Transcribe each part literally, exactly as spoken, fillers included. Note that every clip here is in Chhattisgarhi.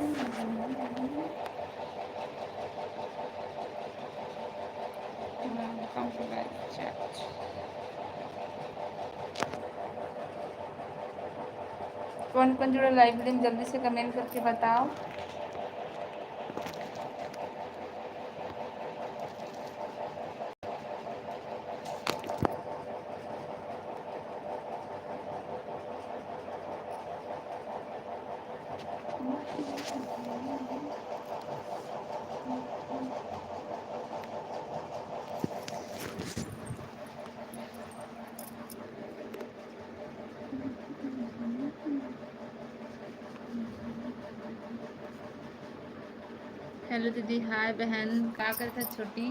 Welcome to live chat. कौन कौन जुड़ा लाइव वीडियो में, जल्दी से कमेंट करके बताओ। हेलो दीदी, हाय बहन, का करत हस छोटी?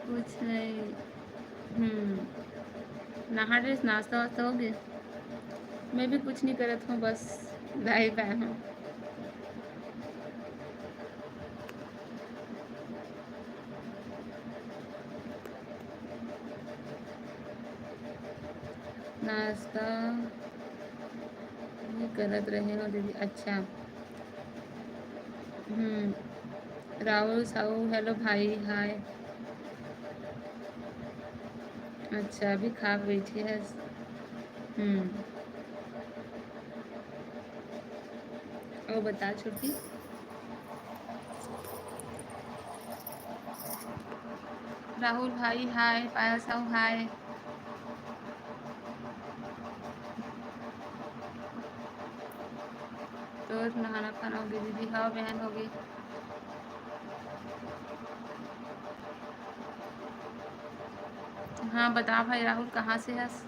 कुछ नहीं। हम्म। नहा ड्रेस, नाश्ता वास्ता हो गया? मैं भी कुछ नहीं करत हूँ, बस लाइव आया हूँ। नाश्ता भी करत रहे हो दीदी? अच्छा। हम्म। राहुल साहू, हेलो भाई, हाय। अच्छा, अभी खा के बैठी है। हम्म। और बता छोटी। राहुल भाई हाय, पायल साहू हाय। तो नहाना खाना हो गया दीदी? हाँ बहन, हो गई। हाँ बता भाई राहुल, कहाँ से हस?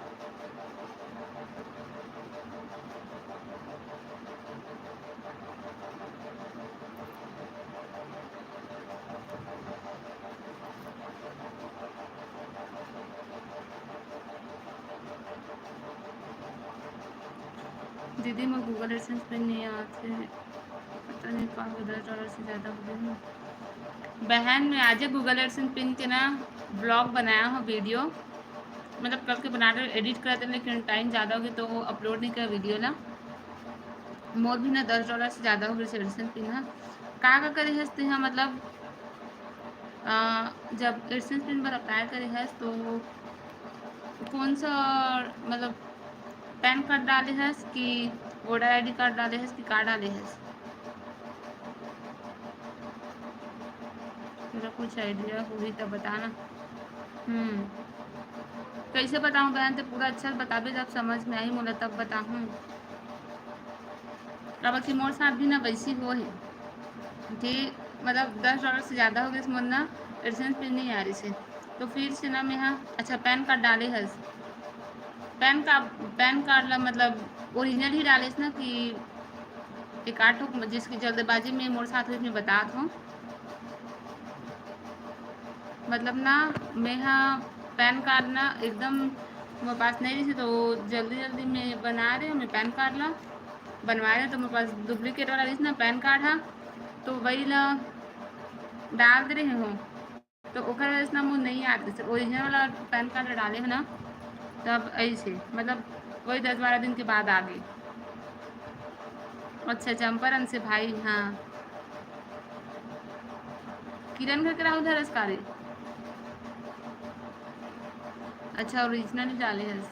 दीदी, मोर Google AdSense पिन नहीं आथे, पता नहीं का हो, दस डॉलर से ज़्यादा हो गए हैं। बहन, मैं आज Google AdSense पिन के ना ब्लॉग बनाया हूँ, वीडियो, मतलब करके बना रहे, एडिट करते, लेकिन टाइम ज़्यादा हो गया तो वो अपलोड नहीं किया वीडियो ना। मोर भी ना दस डॉलर से ज़्यादा हो गए AdSense पिन ना। का का करे हस तेहा, मतलब अ, जब AdSense पिन बर अप्लाई करे हस तो कौन सा, मतलब पैन कार्ड डाले हस कि वोटर आईडी कार्ड डाले हस कि का डाले हस? तेरा कुछ आइडिया होही त बताना। हम्म, कैसे बताऊँ बहन? तो पूरा अच्छा से बताबे, जब समझ में आही मोला तब बताहूँ। काबर कि मोर साथ भी ना वैसी हो है कि मतलब दस डॉलर से ज़्यादा हो गए मोर ना AdSense पिन नहीं आ रही से। तो फिर से ना मैं हाँ, अच्छा पैन कार्ड डाले हस, पैन का पैन कार्ड ला मतलब ओरिजिनल ही डाले ना कि एक आध ठो जिसकी जल्दबाजी में मोर साथ हुई, मैं बतात हूँ। मतलब ना मैं हाँ पैन कार्ड ना एकदम मोर पास नहीं रही, तो जल्दी जल्दी में बना रहे हूँ मैं पैन कार्ड ला, बनवा रहे तो मोर पास डुप्लीकेट वाला रही ना पैन कार्ड हा, तो वही ला डाल दे रहे हो, तो ओकर वजह से ना मोर नहीं आते, ओरिजिनल वाला पैन कार्ड डाले हो ना, तब ऐसे मतलब वही दस बारह दिन के बाद आ गई। अच्छा, चंपारण से भाई, हाँ। किरण घर के राहुल धरस का रे? अच्छा, ओरिजिनल ही डाले हस।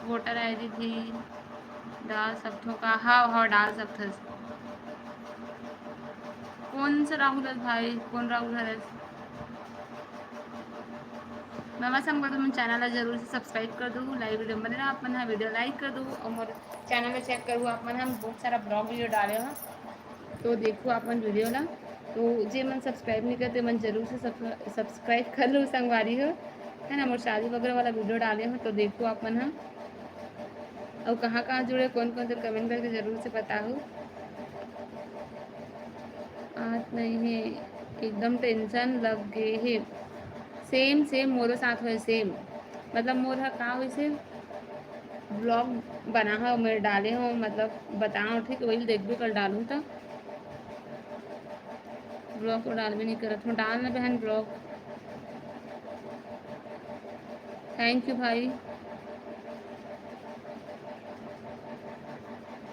वोटर आईडी भी डाल सकथो का? हाँ, हाँ, डाल सकथस। कौन सा राहुल हस भाई? कौन राहुल हरस? नवा संगवारी मन, चैनल ला जरूर से सब्सक्राइब कर दू, लाइव वीडियो बने रहा, अपन हा वीडियो लाइक कर दू और मोर चैनल में चेक करू, अपन हम बहुत सारा ब्लॉग वीडियो डाले हैं, तो देखो अपन वीडियो ला। तो जे मन सब्सक्राइब नहीं करते, मन जरूर से सब्सक्राइब कर लो संगवारी हो, है ना। मोर शादी वगैरह वाला वीडियो डाले हो, तो देखो अपन हम। और कहाँ कहाँ जुड़े, कौन कौन से, कमेंट करके जरूर से बताओ। आज नहीं है, एकदम टेंशन लग गए है। सेम सेम मोरो साथ हुए, सेम। मतलब मोर हा का होइसे, ब्लॉग बना हव, मैं डाले हव, मतलब बताओ, ठीक है, वही देखबे, कल डालूँ तो। ब्लॉग तो डालबे नहीं करत हूँ, डाल ना बहन ब्लॉग। थैंक यू भाई।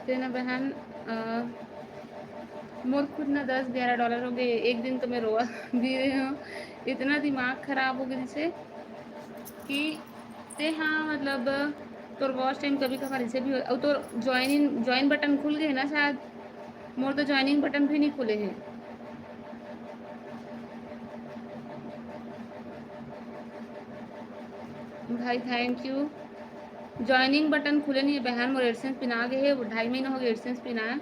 ते ना बहन, अ, मोर खुद ना दस ग्यारह डॉलर हो गए, एक दिन तो मैं रोवा भी रही हूँ, इतना दिमाग खराब हो गया जिसे कि ते हाँ, मतलब तोर वॉच टाइम कभी कभार इसे भी हो, और तोर ज्वाइन ज्वाइन बटन खुल गए ना शायद, मोर तो ज्वाइनिंग बटन भी नहीं खुले है। भाई थैंक यू। ज्वाइनिंग बटन खुले नहीं है बहन, मोर एडसेंस पिना गए है, वो ढाई महीना हो गया एडसेंस पिना है,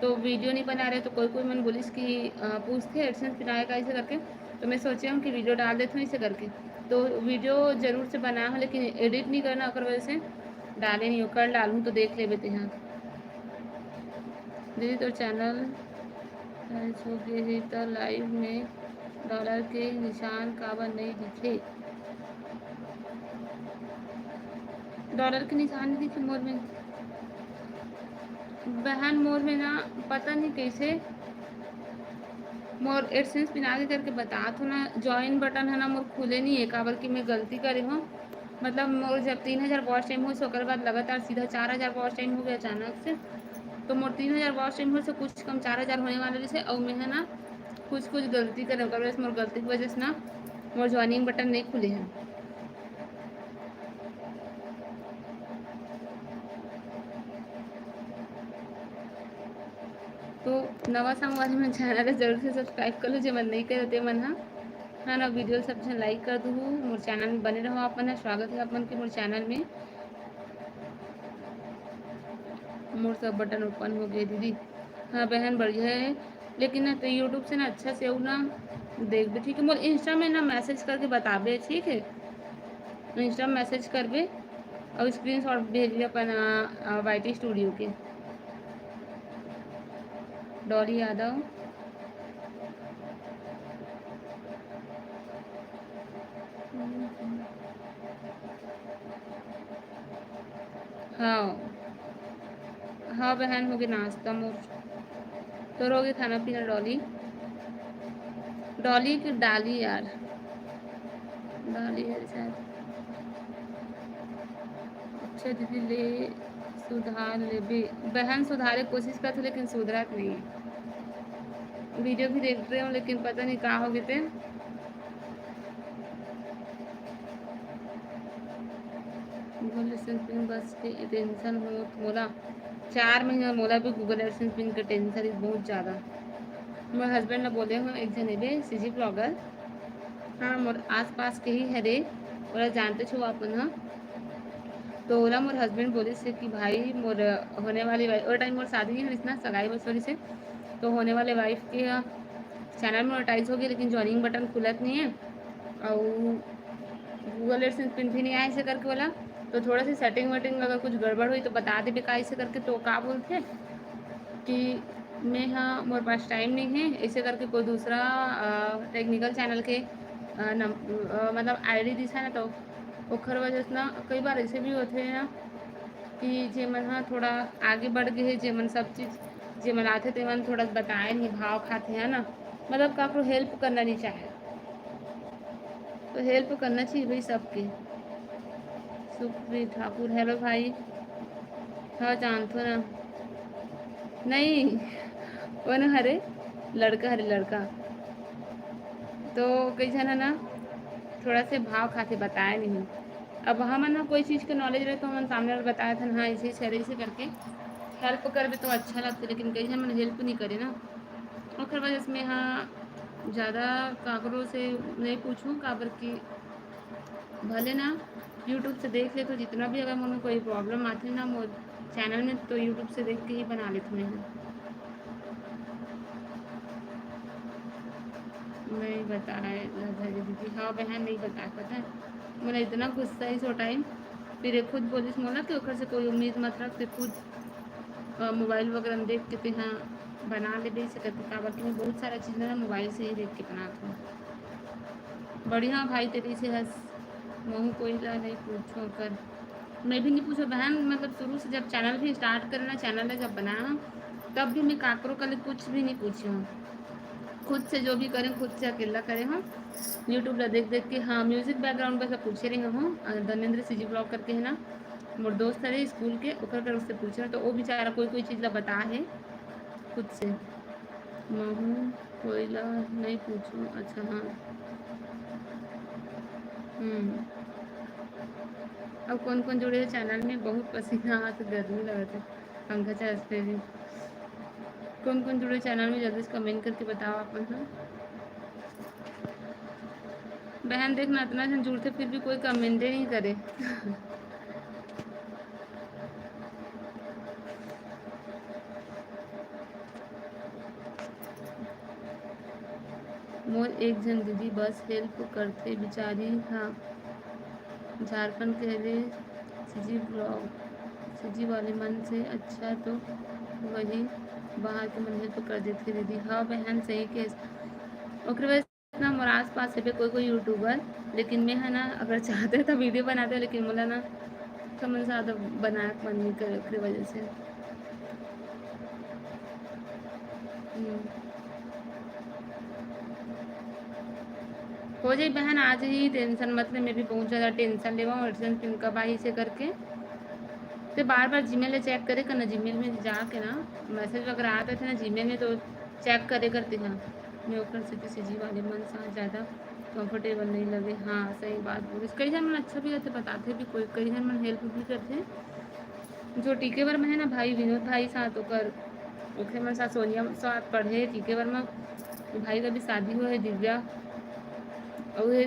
तो वीडियो नहीं बना रहे। तो कोई कोई मन बोलिस कि, अ, पूछते एडसेंस पिनाए का इसे करके, तो मैं सोचे हूँ कि वीडियो डाल देती हूँ इसे करके। तो वीडियो जरूर से बना हो, लेकिन एडिट नहीं करना, ओकर वजह से डाले नहीं हो। कल डालूँ तो देख लेबे तेहा। दीदी तोर चैनल हो गए है तो लाइव में डॉलर के निशान काबर नहीं दिखे? डॉलर के निशान नहीं दिखे मोर में बहन, मोर में ना पता नहीं कैसे मोर एडसेंस पिना के करके बतात हो ना, ज्वाइन बटन है ना मोर खुले नहीं है, काबर कि मैं गलती करे हूँ। मतलब मोर जब तीन हजार वॉच टाइम हुई, ओकर बाद लगातार सीधा चार हजार वॉच टाइम हो गया अचानक से। तो मोर तीन हजार वॉच टाइम हुई से कुछ कम चार हजार होने वाले रहिसे, और मैं है ना कुछ कुछ गलती करे, ओकर वजह से, मोर गलती की वजह से ना मोर ज्वाइनिंग बटन नहीं खुले हैं। तो नवा संगवारी मन चैनल ला जरूर से सब्सक्राइब कर लो, जे मन नहीं करे ते मन हा। हाँ ना, वीडियो सब झन लाइक कर दू, मोर चैनल में बने रहो आप मन हा। स्वागत है आप मन के मोर चैनल में। मोर सब बटन ओपन हो गए दीदी। हाँ बहन, बढ़िया है, लेकिन ना तो यूट्यूब से ना अच्छा से अउ ना देख दे, ठीक है। मोर इंस्टा में ना मैसेज करके बताबे, ठीक है, इंस्टा में मैसेज करबे और स्क्रीनशॉट भेजबे अपन वाई टी स्टूडियो के। डॉली यादव। हाँ, हाँ बहन, हो गए नाश्ता मोर। तोर हो गए खाना पीना डॉली? डॉली की डाली यार, डाली यार शायद। अच्छा दीदी, ले सुधार लेबे। बहन सुधारे कोशिश करत हूँ, लेकिन सुधरत नहीं है। वीडियो भी देख रहे हो, लेकिन पता नहीं का हो गए थे। Google AdSense पिन बस के टेंशन हो मोला, चार महीना मोला भी Google AdSense पिन के टेंशन है बहुत ज़्यादा। मोर हस्बैंड ला बोले हो एक जने बे सीजी ब्लॉगर, हाँ मोर आसपास के ही हरे, ओला जानते छो आप मन ह। तो ओला मोर हस्बैंड बोलिस हे कि भाई मोर होने वाली वाइफ, ओ टाइम मोर शादी नहीं होइस ना, सगाई बस होइस हे। तो होने वाले वाइफ के चैनल मोनेटाइज हो गई, लेकिन ज्वाइनिंग बटन खुलत नहीं है, और Google AdSense पिन भी नहीं आए से करके बोला। तो थोड़ा सी सेटिंग वेटिंग अगर कुछ गड़बड़ हुई तो बता देबे का ऐसे करके। तो का बोलते कि मैं हाँ मोर पास टाइम नहीं है, ऐसे करके कोई दूसरा टेक्निकल चैनल के अ, नम-, अ, मतलब आईडी दिस है ना, तो ओखर वजह से ना कई बार ऐसे भी होते हैं ना कि जेमन हा थोड़ा आगे बढ़ गए हैं, जेमन सब चीज़ जेमन आथे तेमन थोड़ा बताए नहीं, भाव खाते हैं ना, मतलब काकरो हेल्प करना नहीं चाहे। तो हेल्प करना चाहिए भाई सबके। सुखप्रीत ठाकुर, हेलो भाई। हाँ जानथो ना। नहीं, कौन हरे? लड़का हरे, लड़का। तो कई झन है ना, थोड़ा से भाव खाते बताए नहीं। अब हमन ना कोई चीज़ के नॉलेज रहे तो हमन सामने वाले बताए थे ना, हाँ ऐसे ऐसे हरे, ऐसे करके हेल्प करबे तो अच्छा लगता, लेकिन कई झन मन हेल्प नहीं करे ना। ओखर वजह से मैं हाँ ज़्यादा काकरो से नहीं पूछूँ, काबर कि भले ना यूट्यूब से देख ले तो जितना भी अगर मोर में कोई प्रॉब्लम आथे ना मोर चैनल में, तो यूट्यूब से देख के ही बना लेथों मैं। नहीं बताए राधा दीदी, हाँ बहन नहीं बताए, पता है मोला इतना गुस्सा इस टाइम। फिर ये खुद बोलिस मोला कि ओकर से कोई उम्मीद मत रख, ते खुद अ, मोबाइल वगैरह में देख के तेहा बना लेबे से करके, काबर कि मैं बहुत सारा चीज़ ना मोबाइल से ही देख के बनात हूँ। बढ़िया भाई तेरे से हंस, महू कोई ला नहीं पूछो कर। मैं भी नहीं पूछो बहन, मतलब शुरू से जब चैनल भी स्टार्ट करे ना, चैनल ला जब बनाए हंव, तब भी मैं काकरो करा ले कुछ भी नहीं पूछे हंव। खुद से जो भी करे, खुद से अकेला करे हंव, YouTube ला देख देख के। हाँ, music background बस पूछे रहे हंव, अ, धर्मेंद्र CG vlog करके है ना, मोर दोस्त हरे स्कूल के, ओकर करा से पूछे हंव, तो वो बेचारा कोई कोई चीज ला बता है खुद से। महू कोई ला नहीं पूछो। अच्छा, हाँ। हम्म। अब कौन कौन जुड़े हे चैनल में? बहुत पसीना आत हे, गर्मी लगत हे, पंखा चलत हे भी। कौन कौन जुड़े चैनल में, जल्दी से कमेंट करके बताओ आप मन ह। बहन, देख ना, इतना झन जुड़थे, फिर भी कोई कमेंटे नहीं करे। मोर एक झन दीदी बस हेल्प करथे, बिचारी हा झारखंड के हरे। सीजी ब्लॉग, सीजी वाले मन से अच्छा तो वही बाहर के मन हेल्प कर देथे दीदी। हाँ बहन, सही के। ओकरे वजह से ना मोर आसपास हेबे कोई कोई यूट्यूबर, लेकिन मैं है ना, अगर चाहते तो वीडियो बनाते, लेकिन मोला ना समझ आता, बनाए के मन नहीं करे, ओकरे वजह से। हम्म। हो जाई बहन, आज ही टेंशन मत ले, मैं भी बहुत ज़्यादा टेंशन लेवा हूँ, एडसेंस पिन कब आही से करके। ते बार बार जीमेल ले चेक करे कर ना, जीमेल में जाके ना मैसेज वगैरह आते थे ना जीमेल में, तो चेक करे करते हैं। मैं ओकर सेती सीजी वाले मन साथ ज़्यादा कंफर्टेबल नहीं लगे। हाँ, सही बात बोलिस। कई झन मन अच्छा भी रहते, बताते भी कोई, कई झन मन हेल्प भी करते। जो टीके वर्मा है ना भाई, विनोद भाई साथ ओकर, ओखरे मन साथ सोनिया साथ पढ़े, टीके वर्मा भाई का भी शादी हुआ है, दिव्या, और ये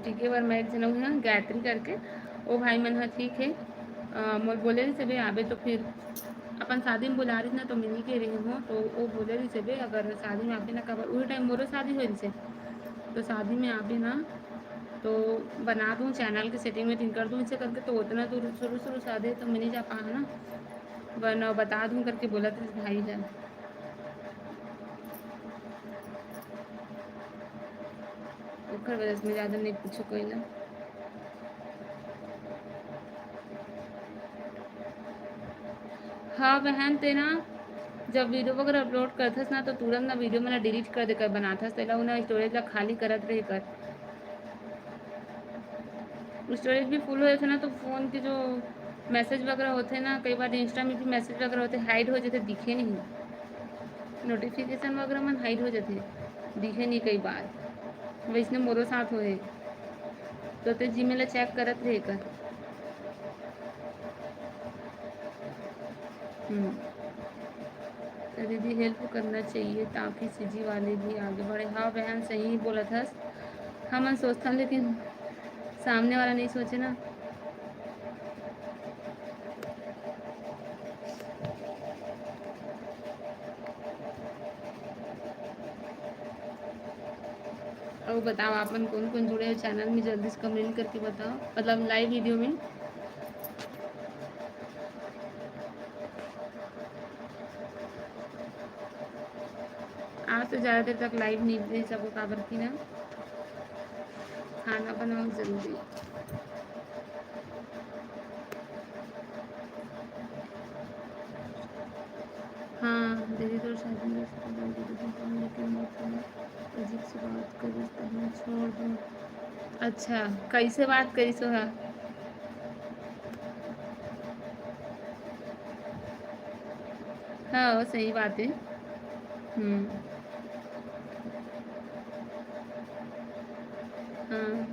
टीके वर्मा एक झन हुआ है, गायत्री करके, वो भाई मन ह ठीक है। अ, मोर बोले रहिस हे बे, आबे तो फिर अपन शादी में बुला रहिस ना, तो मैं नहीं कह रही हूँ, तो वो बोले रहिस हे बे, अगर शादी में आबे ना, काबर उही टाइम मोरो शादी हो रहिस हे, तो शादी में आबे ना, तो बना दूँ, चैनल के सेटिंग वेटिंग कर दूँ, इसे करके तो उतना दूर शुरू शुरू शादी है, तो मैं नहीं जा पाऊँ ना, वरना बता दूँ करके बोला था भाई है। ओकर वजह से मैं ज़्यादा नहीं पूछो कोई ना। हाँ बहन, ते ना जब वीडियो वगैरह अपलोड करथस ना, तो तुरंत ना वीडियो मन ला डिलीट कर दे कर बनाथस, तेला उना स्टोरेज ला खाली करत रहे कर। स्टोरेज भी फुल हो जाथे ना, तो फ़ोन के जो मैसेज वगैरह होथे ना, कई बार इंस्टा में भी मैसेज वगैरह होथे, हाइड हो जाथे, दिखे नहीं। नोटिफिकेशन वगैरह मन हाइड हो जाथे, दिखे नहीं कई बार। वैसने मोरो साथ होए, तो ते जीमेल ला चेक करत रहे कर। हम्म। तो दीदी, हेल्प करना चाहिए ताकि सीजी वाले भी आगे बढ़े। हाँ बहन, सही बोलत हस, हमन सोचथन लेकिन सामने वाला नहीं सोचे ना। और बताओ, आप मन कौन कौन जुड़े हो चैनल में, जल्दी से कमेंट करके बताओ, मतलब लाइव वीडियो में। आज तो ज़्यादा देर तक लाइव नहीं दे सको, काबर की ना खाना बनाओ जल्दी। हाँ दीदी, तोर शादी में रिश्तेदार दीदी के फोन लेके मैं थोड़ा अजीब सी बात करिस, तो हम छोड़ दूँ। अच्छा, कैसे बात करिस ओहा? हाँ, सही बात है। हम्म। हाँ।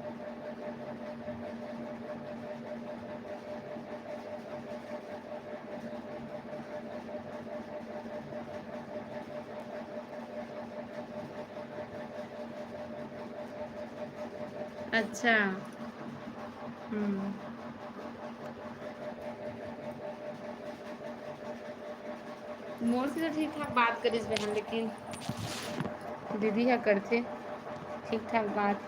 अच्छा। हम्म। मोर से तो ठीक ठाक बात करिस बहन, लेकिन दीदी ह करथे ठीक ठाक बात।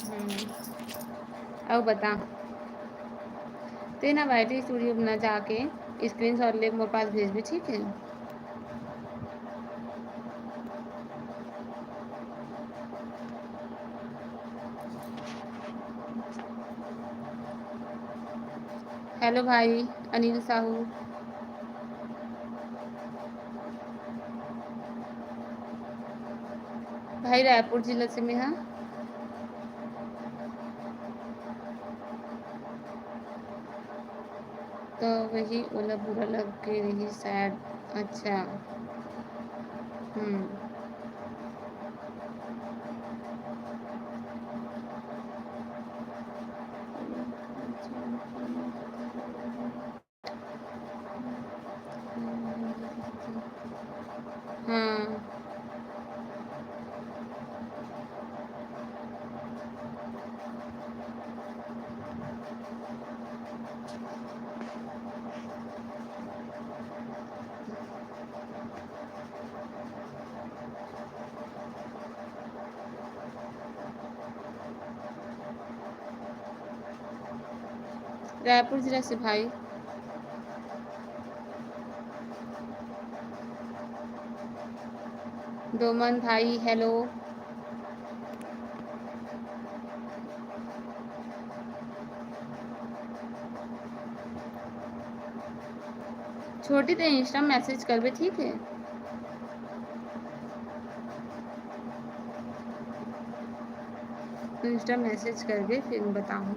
हम्म। अउ बता, ते ना वाई टी स्टूडियो में ना जाके स्क्रीनशॉट ले मोर पास भेजबे, ठीक है? हेलो भाई अनिल साहू। भाई रायपुर जिला से मैं, हाँ। तो वही ओला बुरा लग के रही शायद। अच्छा। हम्म। हाँ। रायपुर जिला से भाई। डोमन भाई, हेलो। छोटी, ते Insta message करबे, ठीक है? Insta message करबे, फिर बताहूँ।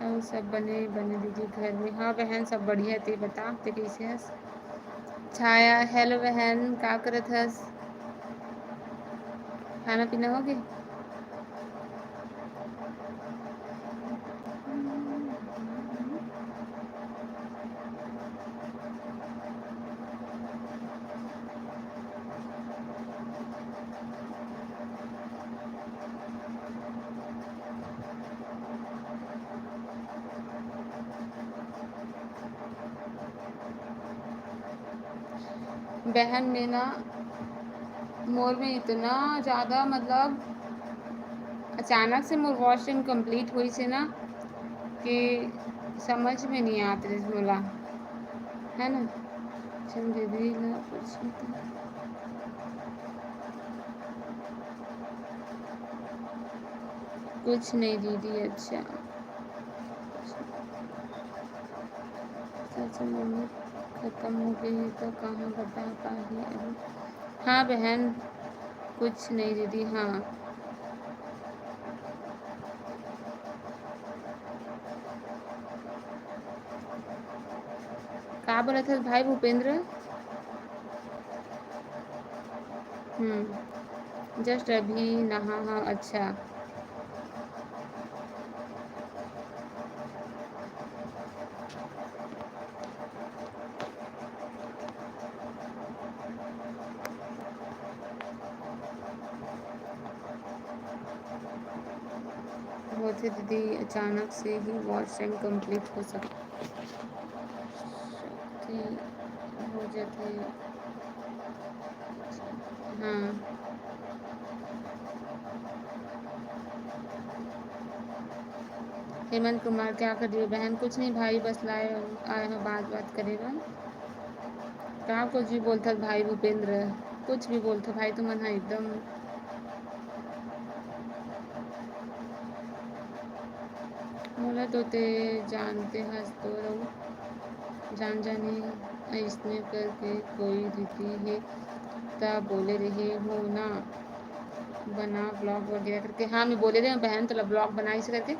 अउ सब बने, बने दीदी घर में? हाँ बहन, सब बढ़िया। ते बता, ते कैसे हस? छाया, हेलो बहन, का करत हस? खाना पीना हो गे? बहन, में ना, मोर में इतना ज़्यादा, मतलब, अचानक से मोर वॉच टाइम complete होइस हे ना, कि समझ में नहीं आत रहिस मोला, है ना? चल दीदी ला पूछो तो। कुछ नहीं दीदी, अच्छा। सच में खत्म हो गई तो कहाँ बता पाही अभी। हाँ बहन, कुछ नहीं दीदी। हाँ, का बोलत हस भाई भूपेंद्र? हम्म, just अभी नहा, हाँ, अच्छा। होथे दीदी, अचानक से ही वॉच टाइम complete हो सकथे, हो जाथे। हाँ। हेमंत कुमार, क्या कर रही हो बहन? कुछ नहीं भाई, बस लाए आए हो बात बात करे बर। का कुछ भी बोलथस भाई भूपेंद्र, कुछ भी बोलथो भाई तुमन हा एकदम। मोला तो ते जानते हस तोर अउ जान जानी अइसने करके कोई दीदी हे त बोले रहे हो ना, बना vlog वगैरह करके। हाँ, मैं बोले रहे हूँ बहन, तोला vlog बनाइस करके।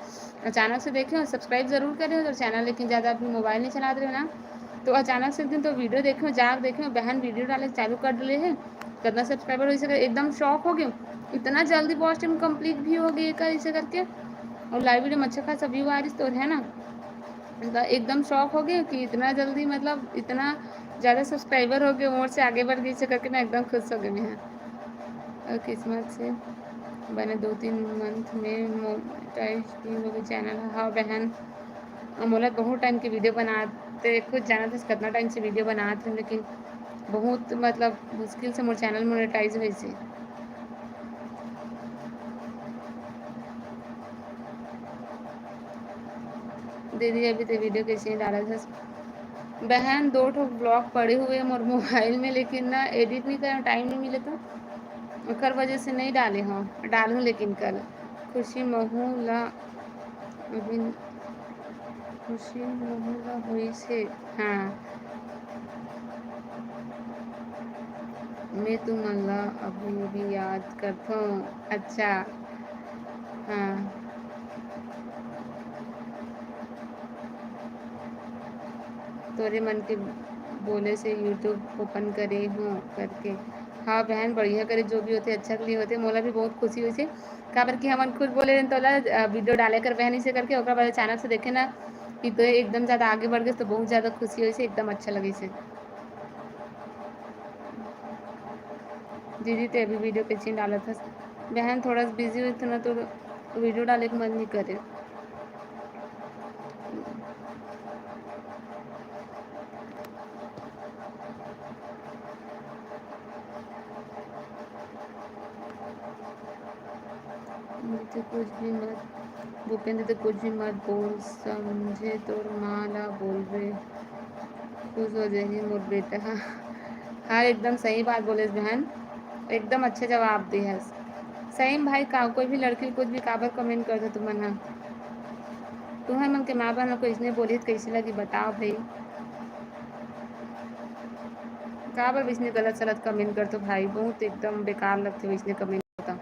अचानक से देखे हो, subscribe जरूर करे हो तो channel, लेकिन ज़्यादा अभी mobile नहीं चलात रहे हो ना, तो अचानक से एक दिन तो video देखे हो, जाके देखे हो बहन video डाले चालू कर डले है, कितना subscriber हो, इसे एकदम shock हो गए, इतना जल्दी watch time complete भी हो गई एकर, इसे करके। और live video में अच्छा खासा view आ रही तो है ना, मतलब एकदम shock हो गए कि इतना जल्दी, मतलब इतना ज़्यादा subscriber हो गए, मोर से आगे बढ़ गई, इसे करके मैं एकदम खुश हो गई मैं। और किस्मत से बने दो तीन month में monetize भी हो गए channel। हाँ बहन, मोला बहुत time के video बनाते, खुद जानत हस कितना time से video बनात हन, लेकिन बहुत, मतलब, मुश्किल से मोर channel monetize होइस हे। दीदी, अभी ते video कैसे नहीं डालत हस? बहन, दो ठो vlog पड़े हुए मोर mobile में, लेकिन ना edit नहीं करे, time नहीं मिले तो। ओकर वजह से नहीं डाले हूँ, डालूँ लेकिन कल। खुशी महू ला अभी, खुशी महू ला होइस हे। हाँ, मैं तुमन ला अभी भी याद करथों। अच्छा, हाँ, तोरे मन के बोले से YouTube open करे हूँ करके। हाँ बहन, बढ़िया करे, जो भी होथे अच्छा के लिए होथे। मोला भी बहुत खुशी होइसे, काबर कि हमन खुद बोले रहेन तोला, अ, video डाले कर बहन इसे करके, ओकर बाद अचानक से देखे ना कि तो एकदम ज़्यादा आगे बढ़ गए, तो बहुत ज़्यादा खुशी होइसे, एकदम अच्छा लगे से। दीदी, ते अभी video कैसे डालत हस? बहन, थोड़ा सा busy होथे ना, तो video डाले के मन नहीं करे। तो कुछ भी मत, भूपेंद्र, तो कुछ भी मत बोल, समझे तोर माँ ला बोलबे, खुश हो जाही मोर बेटा। हाँ, एकदम सही बात बोलेस बहन, एकदम अच्छा जवाब दे हस। सही में भाई, का कोई भी लड़की कुछ भी काबर comment करथे तुमन ह? तुहर मन के माँ बहन ला कोई इसने बोली तो कैसे लगी, बताओ भाई। काबर इसने गलत सलत comment करथो भाई, बहुत एकदम बेकार लगथे इसने comment होता।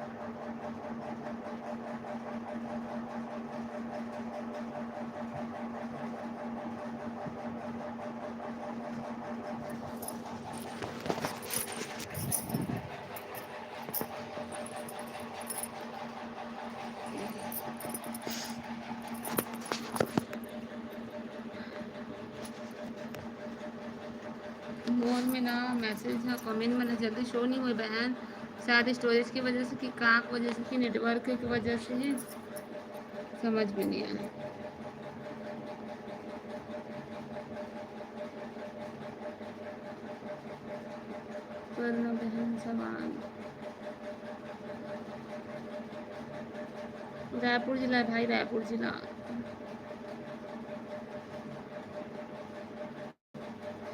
मोर में ना message ह comment मन ह जल्दी show नहीं होए बहन, शायद storage की वजह से कि का की वजह से कि network की वजह से है, समझ में नहीं आया। करना बहन सवाल। रायपुर जिला है भाई, रायपुर जिला।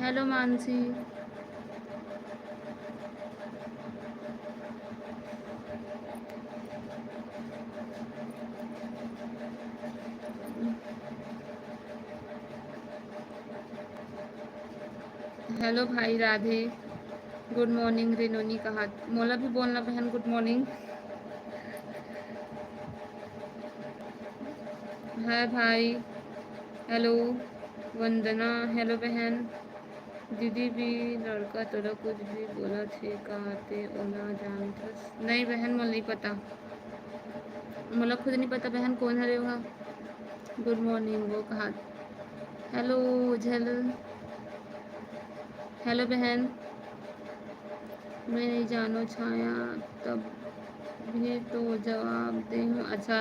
हेलो मानसी। हेलो भाई राधे। Good morning रे नोनी, कहा मोला भी बोलना बहन good morning। हाय भाई। हेलो वंदना। हेलो बहन। दीदी भी लड़का तोला कुछ भी बोलत हे का, ते ओला जानथस? नहीं बहन, मोला नहीं पता, मोला खुद नहीं पता बहन कौन हरे वह। Good morning वो कहा। हेलो झल। हेलो बहन। मैं नहीं जानो छाया, तब भी तो जवाब दे हूँ। अच्छा,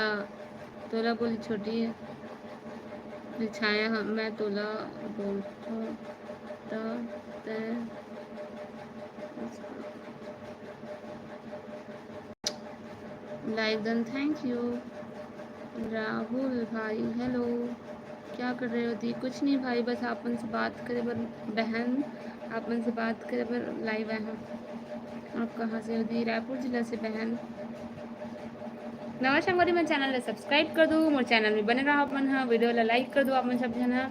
तोला बोली छोटी है। छाया, हाँ, मैं तोला बोलथों त तैं like done, thank you। Rahul भाई, हेलो, क्या कर रहे हो दी? कुछ नहीं भाई, बस आप मन से बात करे बर, बहन, आप मन से बात करे बर live आए हूँ। आप कहाँ से हो दी? रायपुर जिला से बहन। नवा संगवारी मन channel ला subscribe कर दो, मोर channel में बने रहो आप मन हा, video ला like कर दो आप मन सब झन हा,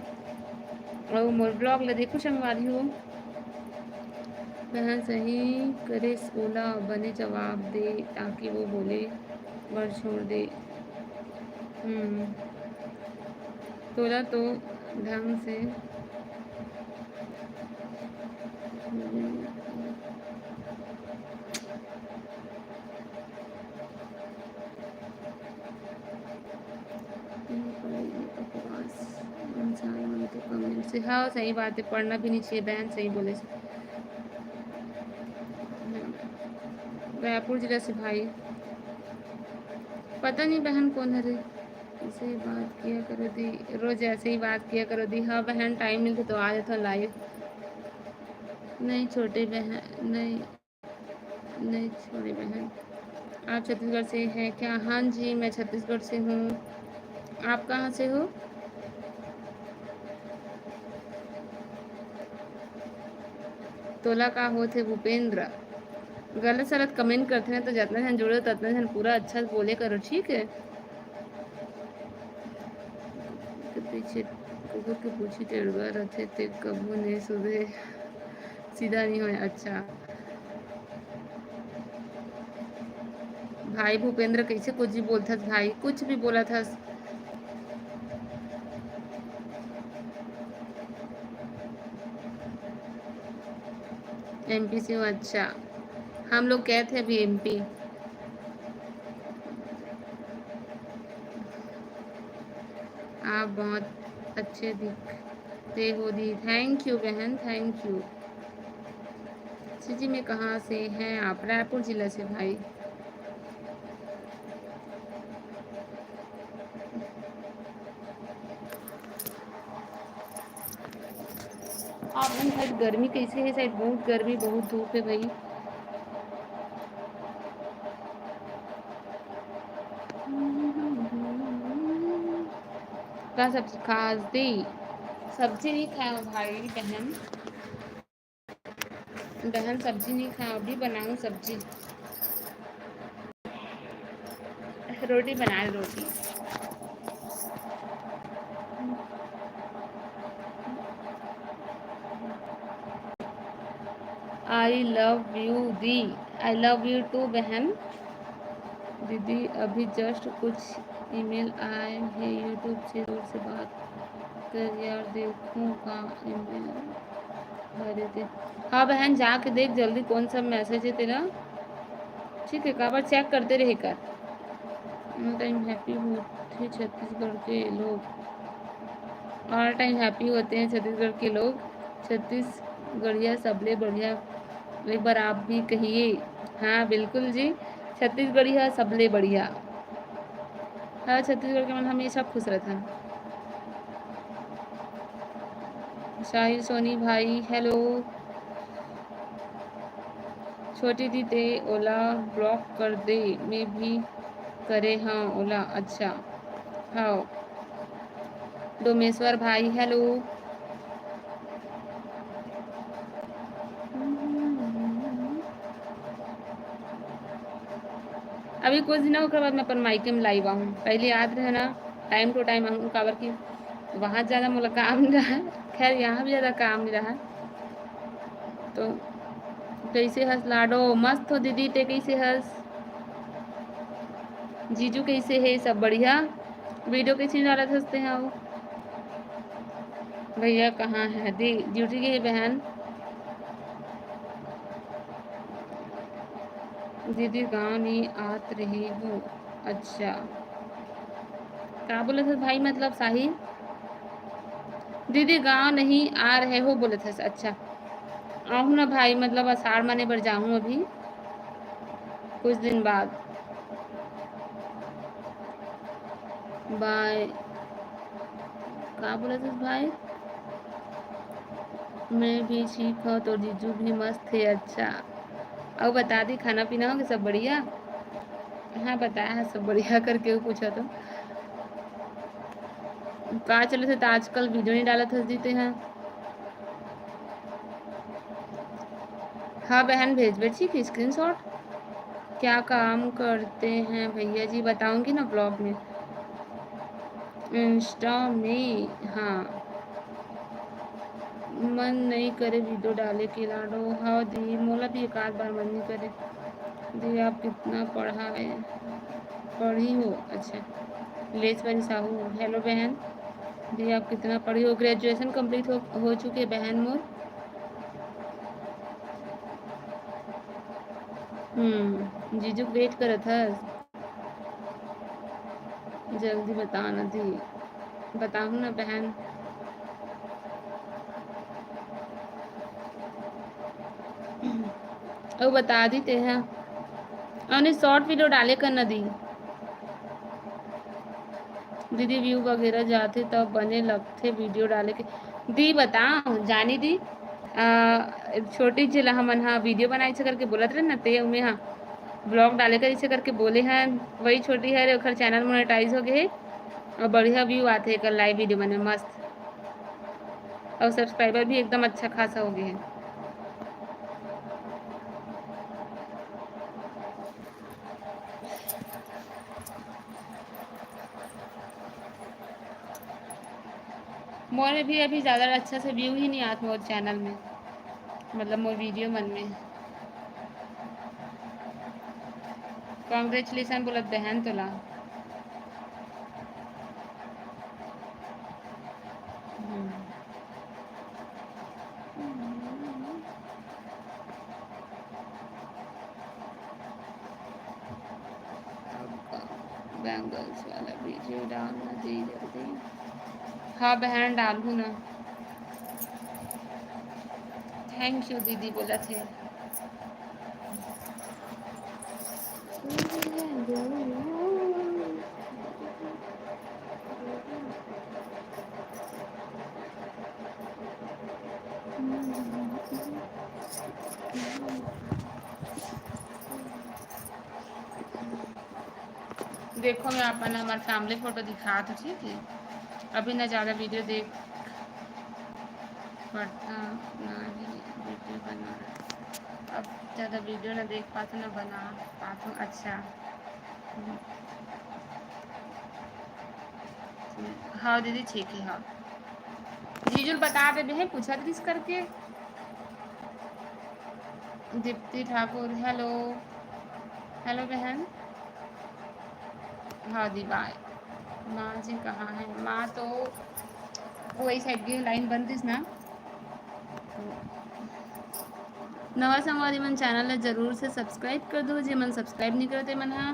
और मोर vlog ला देखो संगवारी हो। बहन सही करेस ओला बने जवाब दे, ताकि वो बोले बर छोड़ दे। हम्म, तोला तो ढंग से बकवास इंसान मन के comment से। हाँ, सही बात है, पढ़ना भी नहीं चाहिए बहन, सही बोले से। रायपुर जिला से भाई, पता नहीं बहन कौन हरे। ऐसे ही बात किया करो दी, रोज ऐसे ही बात किया करो दी। हाँ बहन, time मिलते तो आ जाता live। नहीं छोटे बहन, नहीं, नहीं छोटे बहन। आप छत्तीसगढ़ से हैं क्या? हाँ जी, मैं छत्तीसगढ़ से हूँ। आप कहाँ से हो? तोला का होत हे भूपेंद्र? गलत सलत comment करथे ना, तो जतना झन जुड़े हो, ततना झन पूरा अच्छा से बोले करो, ठीक है? तो पीछे कुकुर के पूछी टेड़वा रथे, ते कभू नहीं सुधे, सीधा नहीं होए। अच्छा भाई भूपेंद्र, कैसे कुछ भी बोलथस भाई, कुछ भी बोलत हस। एमपी से हूँ। अच्छा, हम लोग गए थे अभी एमपी। आप बहुत अच्छे दिखते हो दी। Thank you बहन, thank you। सिटी में कहाँ से हैं आप? रायपुर जिला से भाई। आप मन side गर्मी कैसे है? Side बहुत गर्मी, बहुत धूप है भाई। का सब्जी खास दी? सब्जी नहीं खाया भाई बहन। बहन सब्जी नहीं खाया, अभी बनाऊँ सब्जी। रोटी बना, रोटी। I love you di. I love you too बहन। दीदी अभी just कुछ email आए हैं YouTube से, जोर से बात कर यार, देखूँ का email। अरे दे, हाँ बहन, जाके देख जल्दी कौन सा message है तेरा, ठीक है? काबर check करते रहे कर। All time happy होते छत्तीसगढ़ के लोग, all time happy होते हैं छत्तीसगढ़ के लोग। छत्तीसगढ़िया सबले बढ़िया, एक बार आप भी कहिए। हाँ बिल्कुल जी, छत्तीसगढ़िया सबले बढ़िया। हाँ, छत्तीसगढ़ के मन हमेशा खुश रहता। साहिल सोनी भाई hello। छोटी दी ते ओला block कर दे, मैं भी करे हाँ ओला। अच्छा, हाँ। डोमेश्वर भाई hello। अभी कुछ दिन ओकर बाद मैं अपन मायके में live आहूँ। पहले याद रहे ना, time to time आहूँ, काबर कि वहाँ ज़्यादा मोला काम रहा। खैर, यहाँ भी ज़्यादा काम रहा। तो कैसे हस लाडो? मस्त हो दीदी, ते कैसे हस? जीजू कैसे है? सब बढ़िया? Video कैसे डालत हस ते हव? भैया कहाँ है? दी, duty गए है बहन। दीदी गाँव नहीं आत रहे हो? अच्छा, का बोलत हस भाई, मतलब साहिल? दीदी गाँव नहीं आ रहे हो बोलत हस। अच्छा, आहूँ ना भाई, मतलब आषाढ़ माने बर जाहूँ अभी कुछ दिन बाद। बाय। का बोलत हस भाई? मैं भी ठीक हूँ, तो जीजू भी मस्त है। अच्छा, अउ बता दी, खाना पीना हो गया, सब बढ़िया? हाँ, बताया है सब बढ़िया करके, वो पूछा तो। का चलत हे त आजकल video नहीं डालत हस दी ते हा? हाँ बहन, भेजबे ठीक screenshot। क्या काम करते हैं भैया जी, बताऊंगी ना vlog में। Insta में, हाँ। मन नहीं करे video डाले के लाडो। हाँ दी, मोला भी एक आध बार मन नहीं करे। दी, आप कितना पढ़ा है, पढ़ी हो? अच्छा, लेश्वरी साहू, hello बहन। दी, आप कितना पढ़ी हो? Graduation complete हो, हो चुके बहन मोर। हम्म, जीजू के wait करत हस। जल्दी बता ना दी, बताहूँ ना बहन। अउ बता दी ते हा, अने short video डाले कर ना दी। दीदी, view वगैरह जाथे त बने लगथे video डाले के। दी बताओ जानी दी, आ, छोटी जिला हमन हा video बनाए छे करके बोलत रहे ना, ते उमे हा vlog डाले कर इसे करके बोले हन, वही छोटी है, ओखर channel monetize हो गए हे और बढ़िया view आथे एकर live video मन में, मस्त, और subscriber भी एकदम अच्छा खासा हो गए हे। मोर में भी अभी ज़्यादा अच्छा से view ही नहीं आत मोर channel में, मतलब मोर video मन में। Congratulation बोलत बहन तोला। हम्म। आपका bangles वाला video डालना जी जल्दी। हाँ बहन, डालहूँ ना। Thank you दीदी बोलत हे। देखो, मैं अपन ला हमर family photo दिखात हूँ, ठीक है? अभी ना ज़्यादा video देख पड़ता, ना ही video बना, अब ज़्यादा video ना देख पाता, ना बना पाता। अच्छा, हाँ दीदी, ठीक है, हाँ। जीजू ल बता देबे हैं, पूछत रिस करके। दीप्ति ठाकुर, hello, hello बहन। हाँ दी, bye। माँ जी कहाँ है? माँ तो वही side गई, line बंद थी ना। नवा संगवारी मन channel ला जरूर से subscribe कर दो, जे मन subscribe नहीं करते मन हा,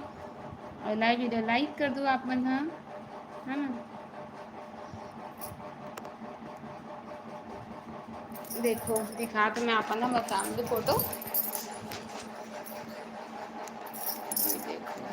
और live video like कर दो आप मन हा, है ना? देखो, दिखा तो मैं अपन ना बता दो photo। ये देखो।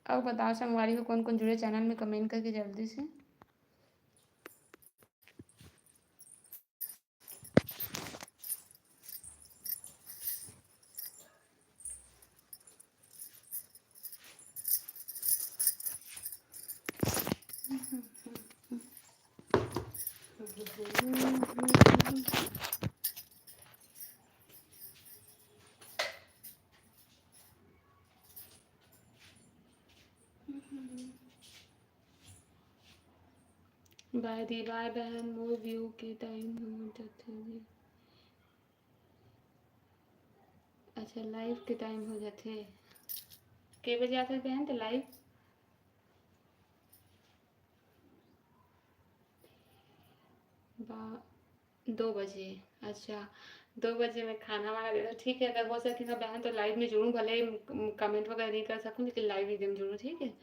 अउ बताओ संगवारी हो, कोन कोन जुड़े channel में, comment करके जल्दी से। Bye दी, bye बहन, मोर view के time हो जाथे जी। अच्छा, live के time हो जाथे। के बजे आथे बहन तो live? बा-, दो बजे। अच्छा, दो बजे मैं खाना वाना दे दूँ। ठीक है, अगर हो सके ना बहन तो live में जुड़ूँ, भले comment वगैरह नहीं कर सकूँ लेकिन live एकदम जुड़ूँ, ठीक है?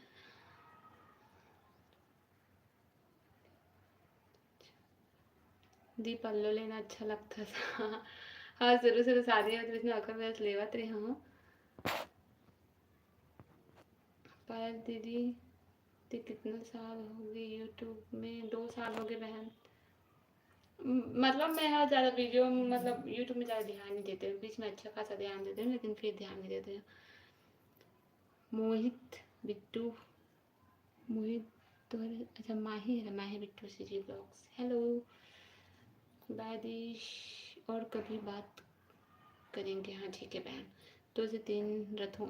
दी पल्लो लेना अच्छा लगता था। हाँ, शुरू शुरू शादी में तो इसमें अकर बस लेवत रही हूँ। पायल दीदी, ते कितना साल हो गए YouTube में? दो साल हो गए बहन। म-, मतलब मैं हाँ ज़्यादा video, मतलब YouTube में ज़्यादा ध्यान नहीं देते हूँ, बीच में अच्छा खासा ध्यान देते हूँ लेकिन फिर ध्यान नहीं देते हूँ। मोहित बिट्टू, मोहित तोहरे, अच्छा माही है, माही Bittu CG vlogs, hello। Bye दी, और कभी बात करेंगे। हाँ ठीक है बहन, दो से तीन रथों।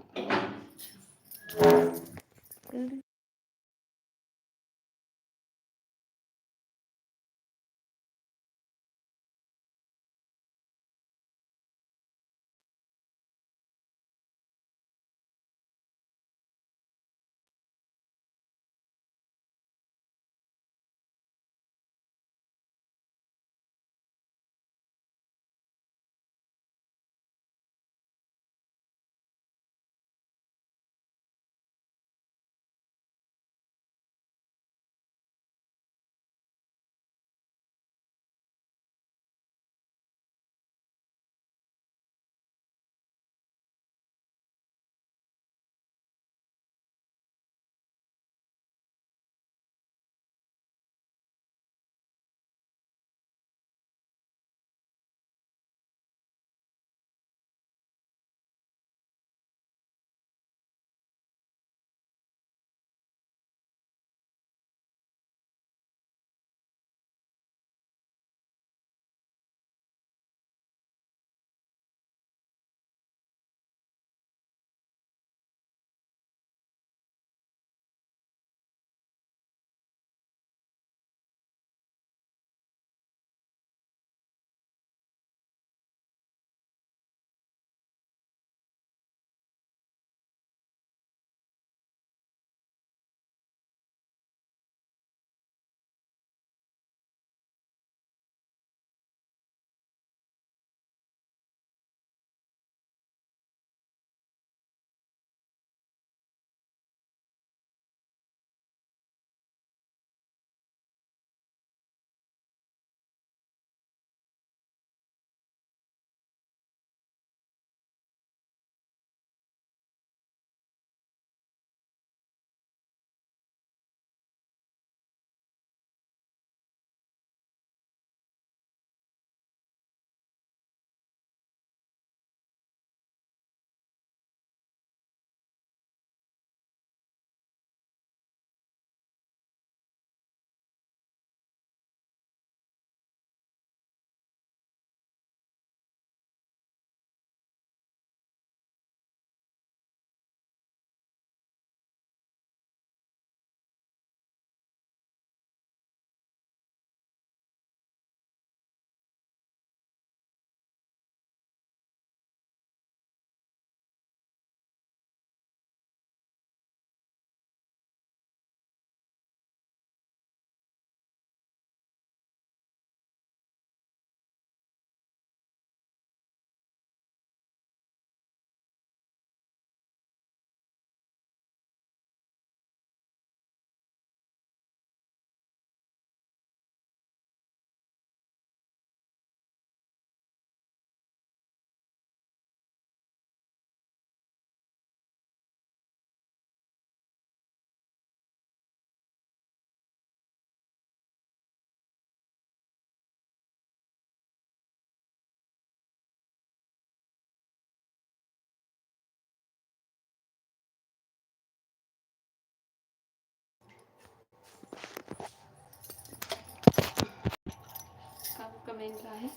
मिल रहा है।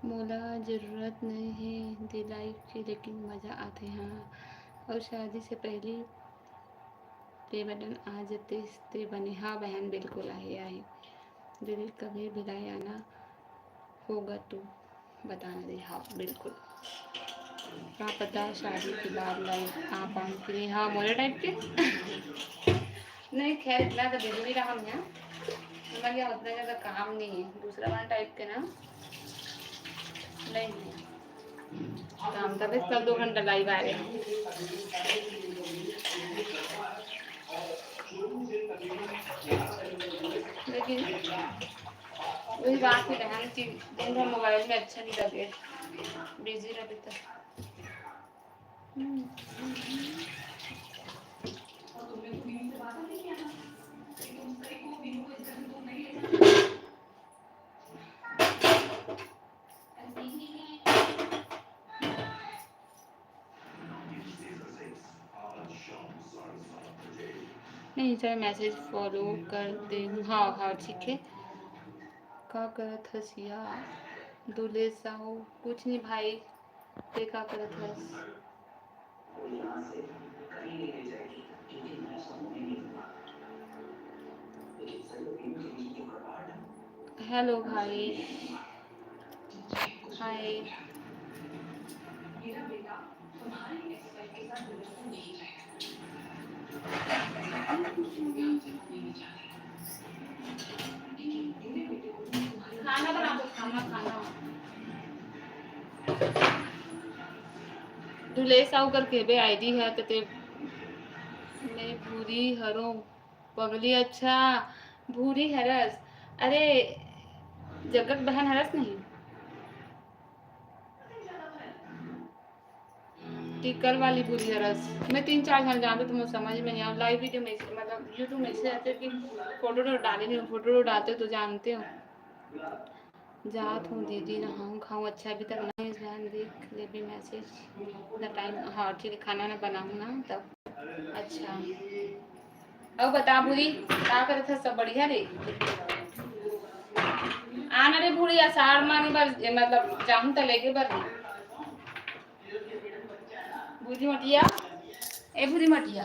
मोला जरूरत नहीं है दे लाइव के, लेकिन मजा आथे। हाँ, और शादी से पहले पे बटन आ जते ते बने। हाँ बहन, बिल्कुल आही, आही। दीदी, कभी भिलाई आना होगा तो बताना दे। हाँ, बिल्कुल। का पता शादी के बाद लाइव आ पाऊँ कि नहीं। हाँ, मोरे टाइप के। नहीं, खैर, इतना तो बिजी भी रहा हम यहाँ। मतलब, यहाँ उतना ज़्यादा काम नहीं है। दूसरा वाला टाइप के ना, नहीं है। काम तबे कल दो घंटा लाइव आ रहे हैं। लेकिन वही बात है बहन कि दिन भर मोबाइल में अच्छा नहीं लगे, बिजी रहे तो। हम्म। नहीं सर, मैसेज फॉलो कर दे हूँ। हाँ, हाँ, ठीक है। का करत हस या दुलेश साहू? कुछ नहीं भाई, ते का करत हस? हेलो भाई, हाय। खाना बना दो, खाना, खाना। दुलेश साहू करके बे आईडी है, तो ते मैं भूरी हरों पगली। अच्छा, भूरी हरस। अरे, जगत बहन हरस नहीं। टिकर वाली भूरी हरस। मैं तीन चार झन जानते, तुम्हें समझ में नहीं आया। लाइव वीडियो में से, मतलब, यूट्यूब में से ऐसे कि फोटो तो डाले नहीं, फोटो तो डालते हो तो जानते हो। जात हूँ दीदी, नहाऊँ खाऊँ। अच्छा, अभी तक नहीं, जान देख ले भी मैसेज। द टाइम, हाँ, ठीक है, खाना ना बनाऊँ ना तब। अच्छा, अब बता भूरी, का करत हस? सब बढ़िया रे? आना रे भूरी, असार माने बर, ए, मतलब, जाहूँ त लेगे बर। भूरी मटिया, ए भूरी मटिया।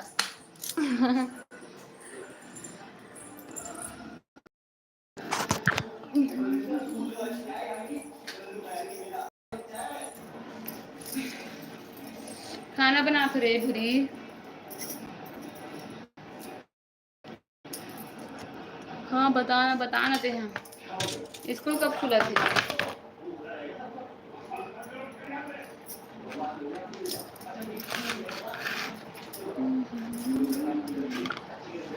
खाना बनात रे भूरी। हाँ, बता ना, बता ना ते हैं। स्कूल कब खुला थे?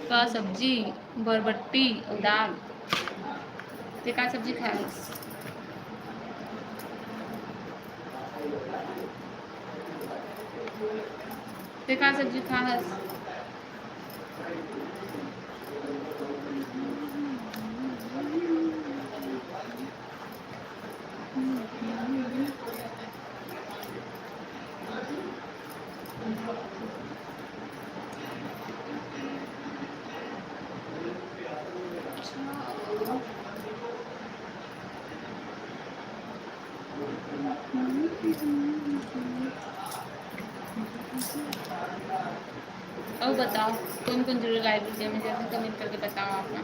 का सब्जी, बरबट्टी अउ दाल। ते का सब्जी खाए हस? ते का सब्जी खाए हस? अउ बताओ, कौन कौन जुड़े लाइव वीडियो में, जल्दी कमेंट करके बताओ आप ना।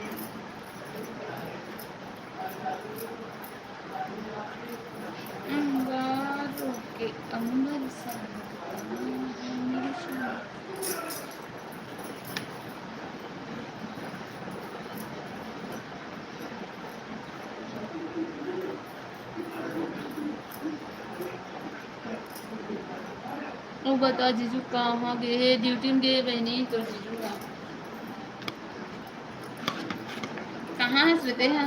अंगारों के अंबर सा लगता है मेरे शाम। अउ बता जीजू कहाँ गे हे? ड्यूटी में गे हे बहिनी, तोर जीजू ह। कहाँ हस बे तेहा?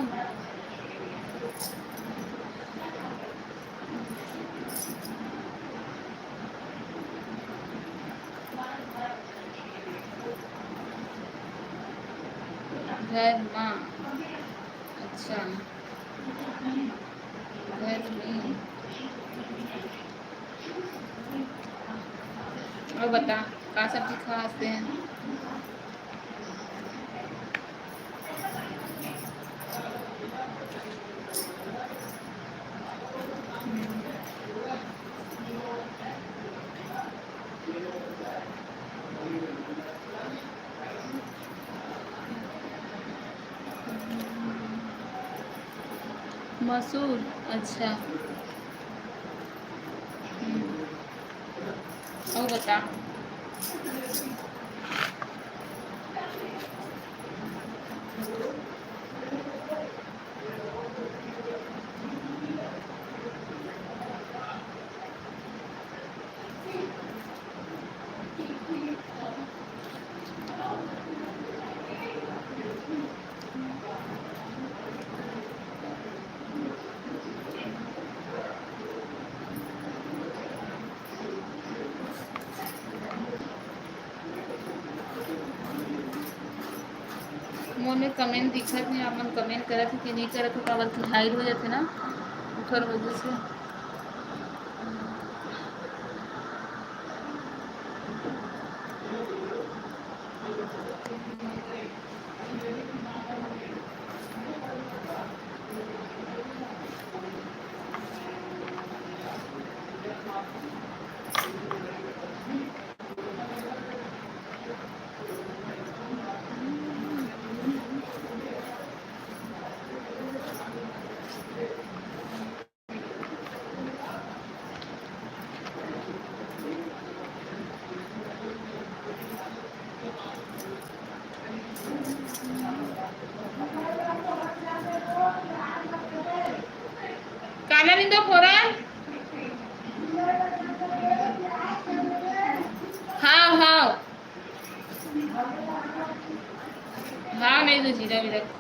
घर मा। अच्छा, घर में। अउ बता, का सब्जी खाए हस तेहा? मसूर, अच्छा। हम्म। अउ बता। मोर में comment दिखत नहीं, आप मन comment करत हो कि नहीं करत हो, काबर कि hide हो जाथे ना, ओखर वजह से। काला निंदो फोरन? हाँ, हाँ। हाँ, नहीं तो जीरा भी रख।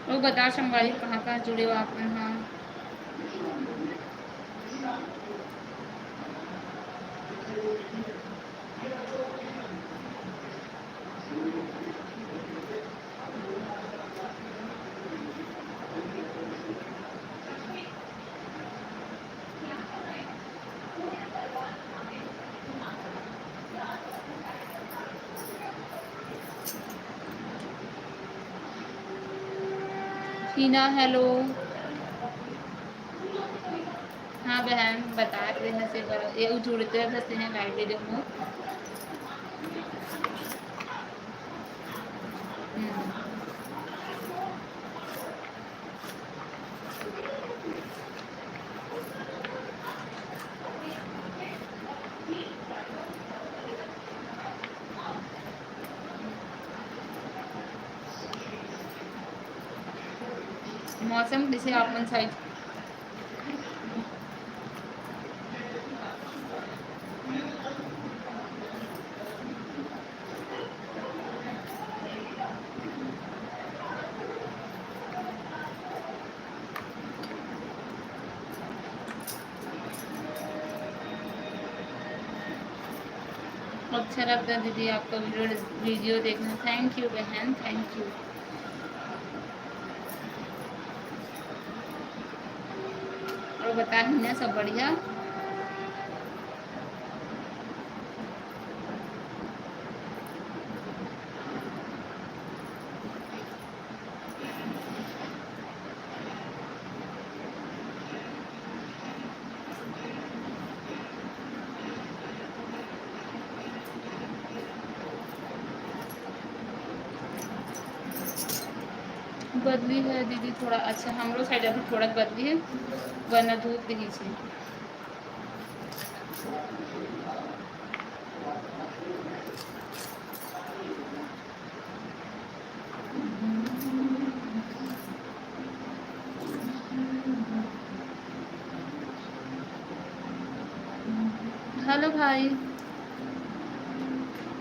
अउ बता संगवारी, कहाँ कहाँ जुड़े हो आप मन ह? टीना, hello। हाँ बहन, बता रहे हैं से बर-, ये जुड़ते हैं बस हैं live video में। हम्म। मौसम कइसे आप मन side? अच्छा लगता है दीदी आपका video, video देखना। Thank you बहन, thank you। और बता हिना, सब बढ़िया? बदली है दीदी थोड़ा। अच्छा, हमरो side अभी थोड़ा बदली है, वरना धूप दिखी छे। Hello भाई।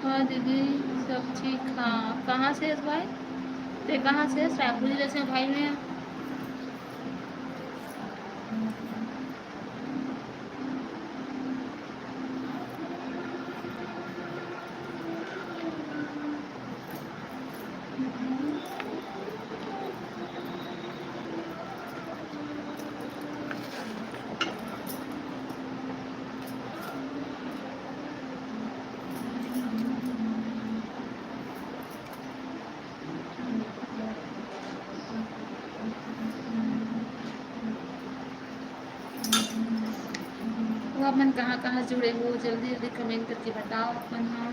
हाँ दीदी, सब ठीक। हाँ, कहाँ से है भाई? ते कहाँ से है? रायपुर जिले से भाई मैं। मन कहाँ कहाँ जुड़े हो, जल्दी जल्दी comment करके बताओ अपन ह।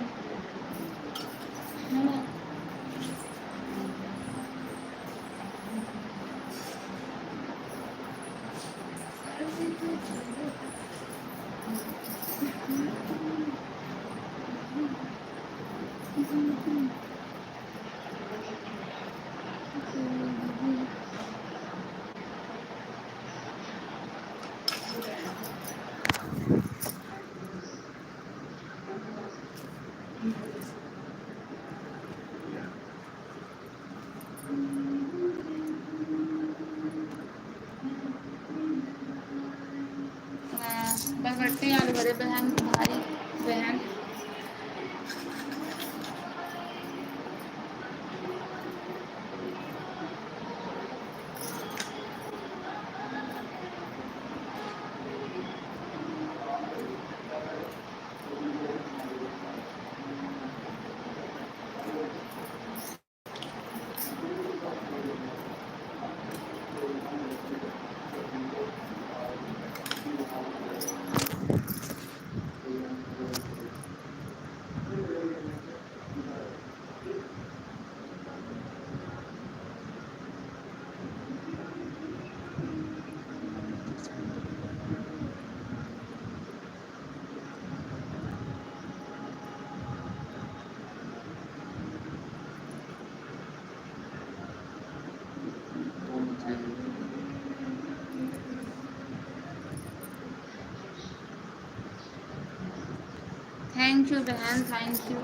बगट्टी आलू भरे बहन, भारी बहन। Thank you बहन, thank you।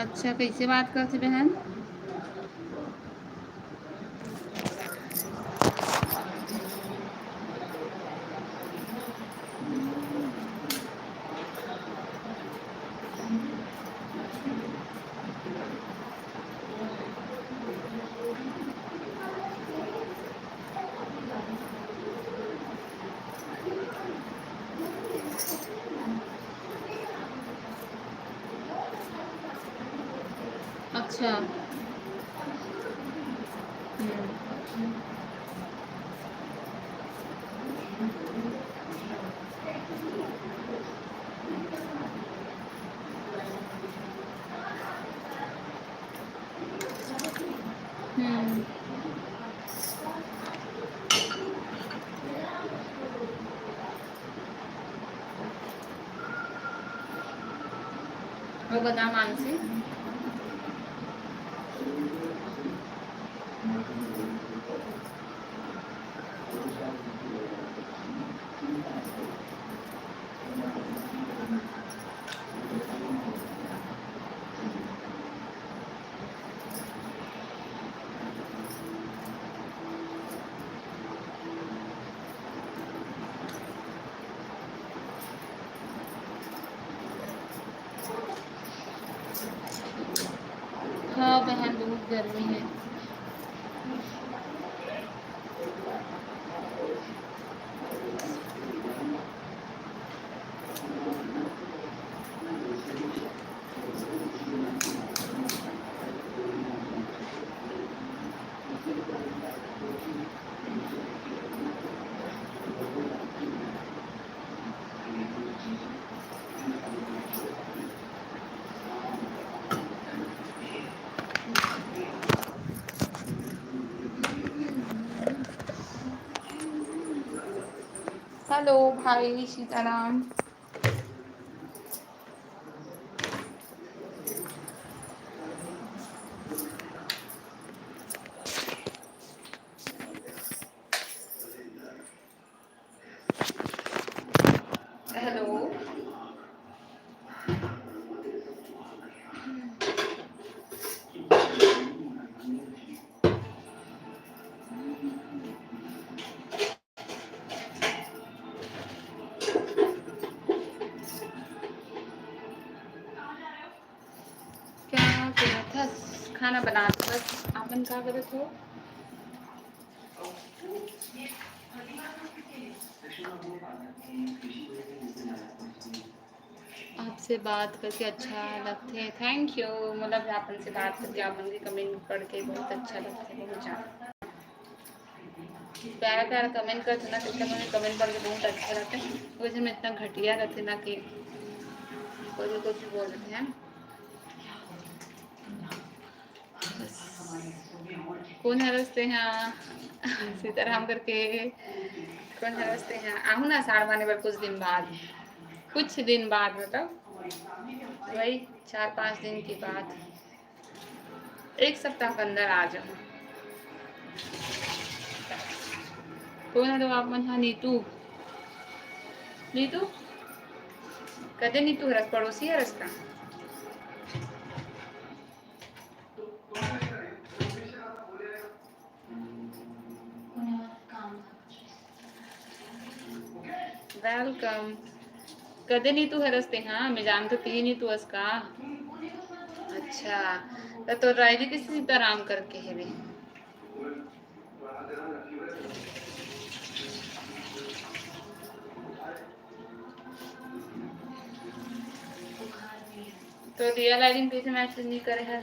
अच्छा, कइसे बात करथे बहन? अच्छा। हम्म। हम्म। वो बता मानसी। हाँ बहन, बहुत गर्मी है। हेलो भाई सीताराम। खाना बनात हस, आप मन का करत हो? आपसे बात करके अच्छा लगथे। Thank you। मोला भी आप मन से बात करके, आप मन के comment पढ़ के बहुत अच्छा लगथे, बहुत ज्यादा। प्यारा प्यारा comment करथे ना, तेकर मन के comment पढ़ के बहुत अच्छा लगथे। वैसे में इतना घटिया रहथे ना कि कोई भी कुछ भी बोल देथे, है ना? बस। कोन हरस तेहा? सीताराम करके। कोन हरस तेहा? आहू ना असाढ़ माने बर कुछ दिन बाद, कुछ दिन बाद, मतलब वही चार पाँच दिन के बाद, एक सप्ताह के अंदर आ जाहूँ। कोन हरो आप मन हा? नीतू, नीतू, कदे नीतू हरस, पड़ोसी हरस का? Welcome। कदे नीतू हरस तेहा? मैं जानथों तेही नीतू अस का। अच्छा, त तोर रायजी कइसे सीताराम करके हेवे? तो रियल आईडी में कइसे मैसेज नहीं करे है?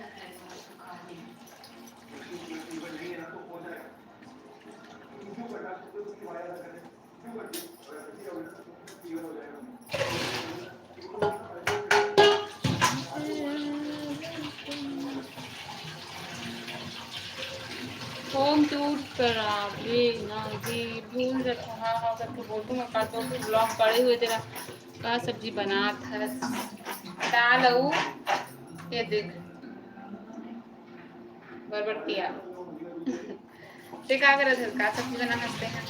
होम टूर कराबे ना जी, भूल जाथों। हाँ, हाँ करके बोलथों मैं, काल परसों vlog पड़े हुए तेरा। का सब्जी बनात हस? दाल अउ ये देख, बरबट्टिया। ते का करत हस? का सब्जी बना हस तेहा?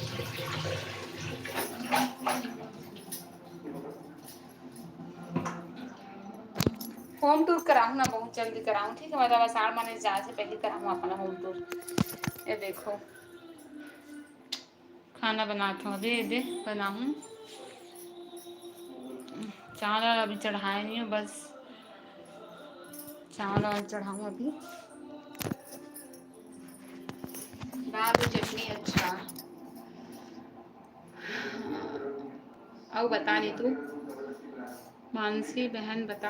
होम टूर कराहूँ ना, बहुत जल्दी कराहूँ, ठीक है? मतलब असाढ़ माने जाए से पहले कराहूँ अपना होम टूर। ये देखो, खाना बनात हूँ अभी, ये दे बनाहूँ। चावल अभी चढ़ाए नहीं हूँ, बस चावल वावल चढ़ाऊँ अभी। दाल और चटनी, अच्छा। अउ बता नीतू, मानसी बहन बता।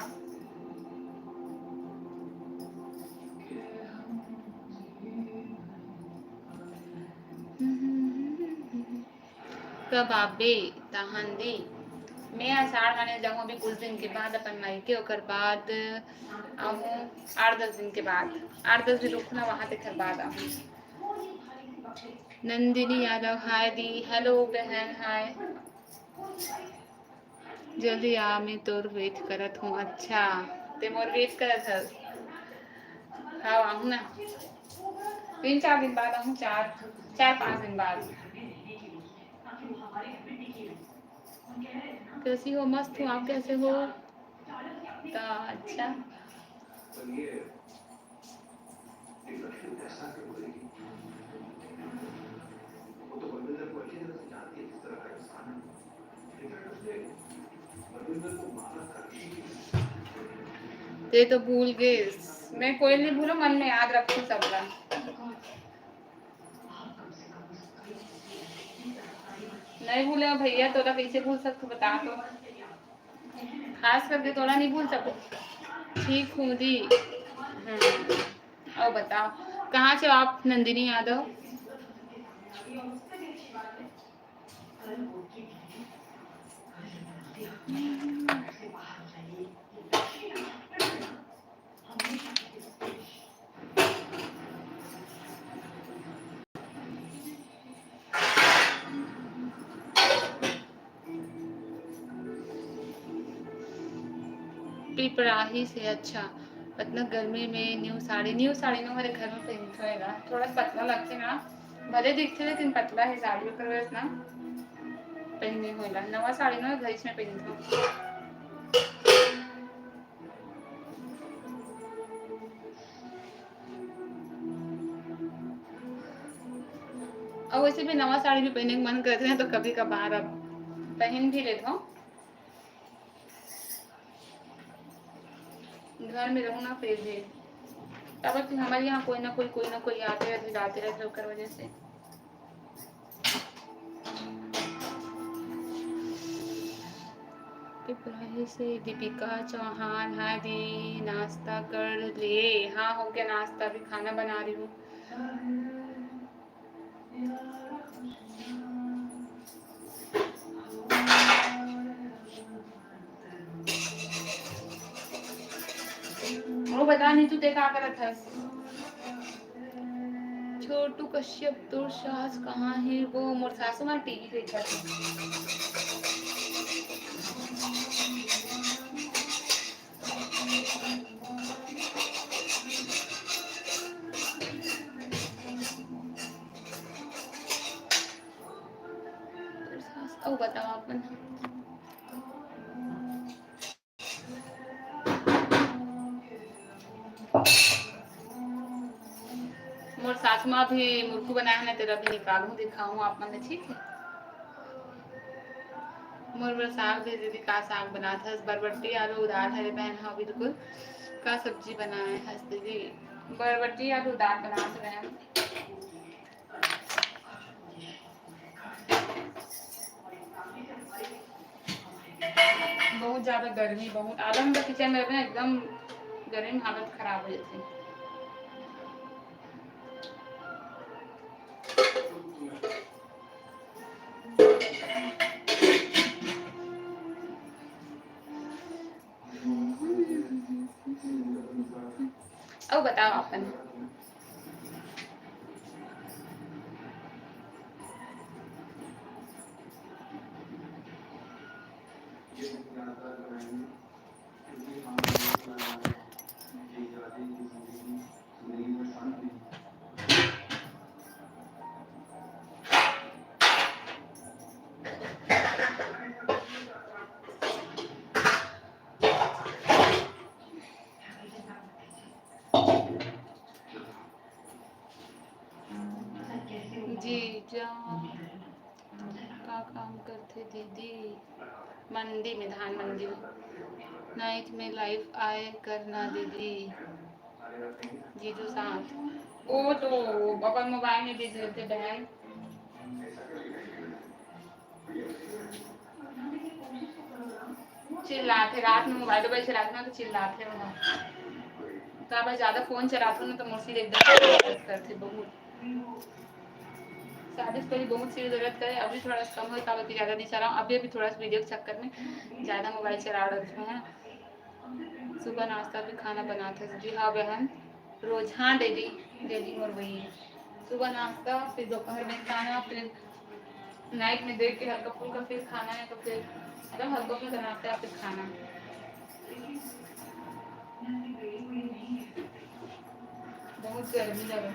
कब आबे तहन दे? मैं असाढ़ माने जाहूँ अभी कुछ दिन के बाद अपन मायके, ओकर बाद आहूँ आठ दस दिन के बाद, आठ दस दिन रुकना वहाँ, तेकर बाद आहूँ। नंदिनी यादव, हाय दी, हेलो बहन, हाय। जल्दी आ, मैं तोर वेट करत हूँ। अच्छा, ते मोर वेट करत हस? हाँ, आहूँ ना, तीन चार दिन बाद आहूँ, चार, चार पाँच दिन बाद। कैसी हो? मस्त हूँ, आप कैसे हो? तो अच्छा। ते तो भूल गे, मैं कोई नहीं भूलो, मन में याद रखो सबला। नहीं भूले भैया, तोला कैसे भूल सकते, बता तो। खास करके तोला नहीं भूल सकते। ठीक हूँ दी। हम्म। और बताओ, कहाँ से हो आप, नंदिनी यादव? पिपराही से। अच्छा, अतना गर्मी में new साड़ी, new साड़ी नो मेरे घर में पहनत होएगा, थोड़ा सा पतला लगथे ना, भले दिखथे लेकिन पतला है साड़ी, ओकर वजह से ना पहने होएगा। नवा साड़ी नो घर में पहनत हो। अउ वैसे भी नवा साड़ी भी पहने के मन करथे ना, तो कभी कभार अब पहन भी लेथो। घर में रहूँ ना, फिर भी काबर कि हमर यहाँ कोई ना कोई, कोई ना कोई आते रहथे, जाते रहथे, ओकर वजह से। पिपराही से दीपिका चौहान, हाय दी, नाश्ता कर लिए? हाँ, हो गया नाश्ता, अभी खाना बना रही हूँ। वो बता नहीं, तू ते का करत हस? छोटू कश्यप, तोर सास कहाँ हे? वो मोर सासू माँ टीवी देखत हे। अउ बताओ अपन। मोर सासू माँ भी मुरकू बनाए हे ना, तेला भी निकालूं, दिखाऊं आप मन ला, ठीक है? मोर बर साग भेज दीदी, का साग बनात हस? बरबट्टी आलू दाल, हरे बहन, हाँ बिल्कुल। का सब्जी बनाए हस दीदी? बरबट्टी आलू दाल बनात हस बहन। बहुत ज्यादा गर्मी, बहुत आधा घंटा किचन में रहे ना, एकदम गर्मी में हालत खराब हो जाती है। अउ बताओ अपन। जीजा का काम करथे दीदी? मंडी में, धान मंडी में। नाइट में लाइव आए करना दीदी। जीजू साथ। वो तो अपन मोबाइल में बिजी रहते बहन। चिल्लाथे रात में, मोबाइल बजे रात में तो चिल्लाथे वहाँ। काबर ज्यादा फोन चलाथो ना तो मोर सिर एकदम दर्द करथे बहुत। शादी से पहले बहुत सिर दर्द करे, अभी थोड़ा सा कम हो, काबर कि ज्यादा नहीं चलाऊँ। अभी, अभी थोड़ा सा वीडियो के चक्कर में ज्यादा मोबाइल चला रहे हैं। सुबह नाश्ता भी खाना बनाते हैं जी। हाँ बहन, रोज, हाँ, डेली, डेली मोर वही है। सुबह नाश्ता, फिर दोपहर में खाना, फिर नाइट में देख के हल्का फुल्का फिर खाना है, तो फिर मतलब हल्का फुल्का नाश्ता या फिर खाना। बहुत गर्मी लगा।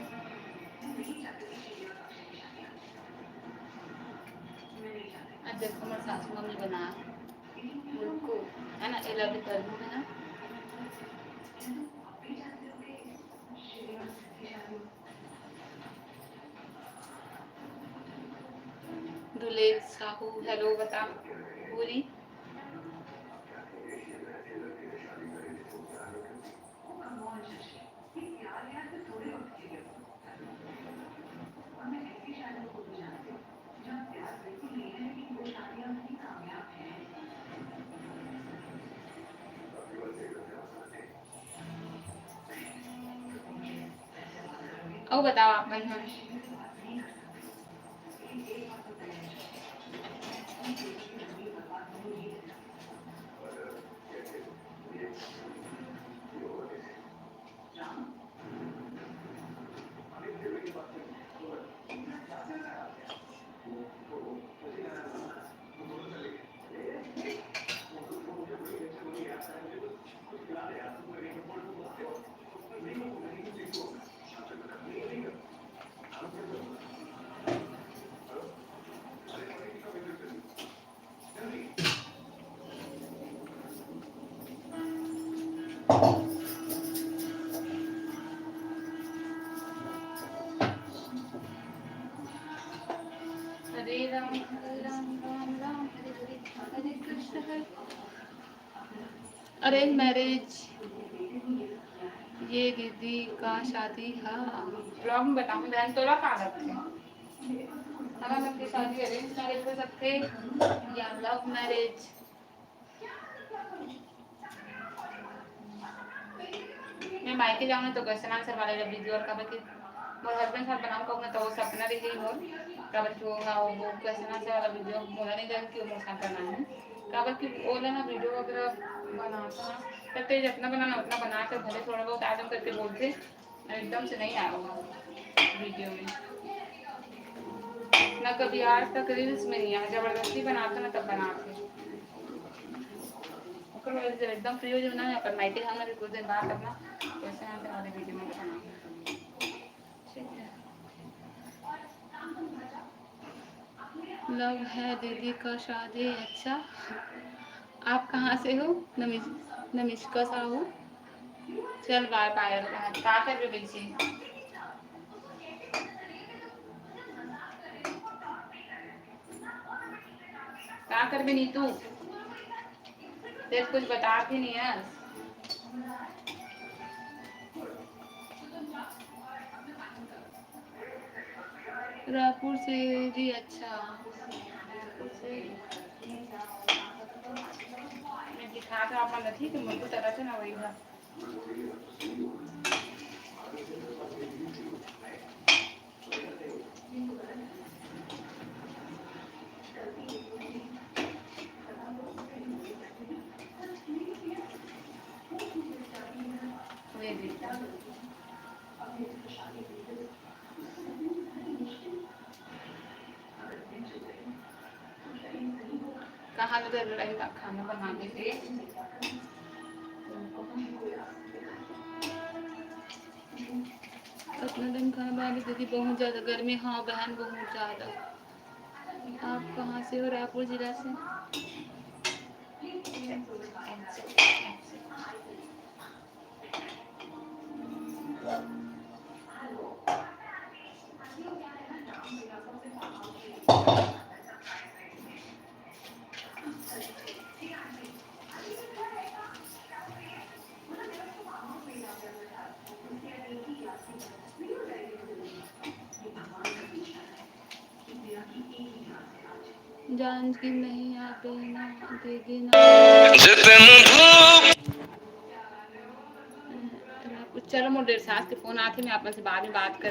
आज देखो, हमारे सासू मम्मी बना उनको, है ना, एला भी कर दूँ, है ना। दुलेख साहू, हेलो बता पूरी। अउ बताओ आप मन ह। हरे राम, हरे राम, राम राम, हरे हरे, हरे कृष्ण, हरे। Arrange marriage. ये दीदी का शादी हा। Vlog में बताऊँ बहन, तोला का लगथे? हमन लोग के शादी arrange marriage हो सकथे या love marriage? मैं मायके जाऊँ ना तो question answer वाला video, और काबर कि मोर husband साथ बनाऊँ कहूँ ना तो वो सपना रही मोर, काबर कि वो, हाँ, वो question answer वाला video मोला नहीं जान कि वो मोर साथ बनाए हे, काबर कि ओला ना video वगैरह बनाता ना, तब तो जितना बनाना उतना बना के भले थोड़ा बहुत आदम करके बोलथे, एकदम से नहीं आया होगा video में, ना कभी आज तक reels में नहीं आया, जबरदस्ती बनाता ना तब बनाते। ओकर वजह से एकदम free हो जाओ ना, अपन मायके जाना भी कुछ दिन बाद अपना question answer वाले video में बनाऊँ। ठीक है। Love है दीदी का शादी। अच्छा, आप कहाँ से हो? नमिश-, नमिष्का साहू। चल बाय पायल, का करबे बेची? का करबे नीतू? तें कुछ बता भी नहीं है। रायपुर से जी, अच्छा। मैं दिखा था अपन अथी के मुझे तरह से ना वही था। कहाँ ले रही खाना बनाने के? कितना दिन खाना बना ली दीदी? बहुत ज्यादा गर्मी। हाँ बहन, बहुत ज्यादा। आप कहाँ से हो? रायपुर जिला से। जान की नहीं आबे ना, दे देना। जितन धूप। चलो, मोर डेढ़ सास के फोन आथे, मैं अपन से बाद में बात कर।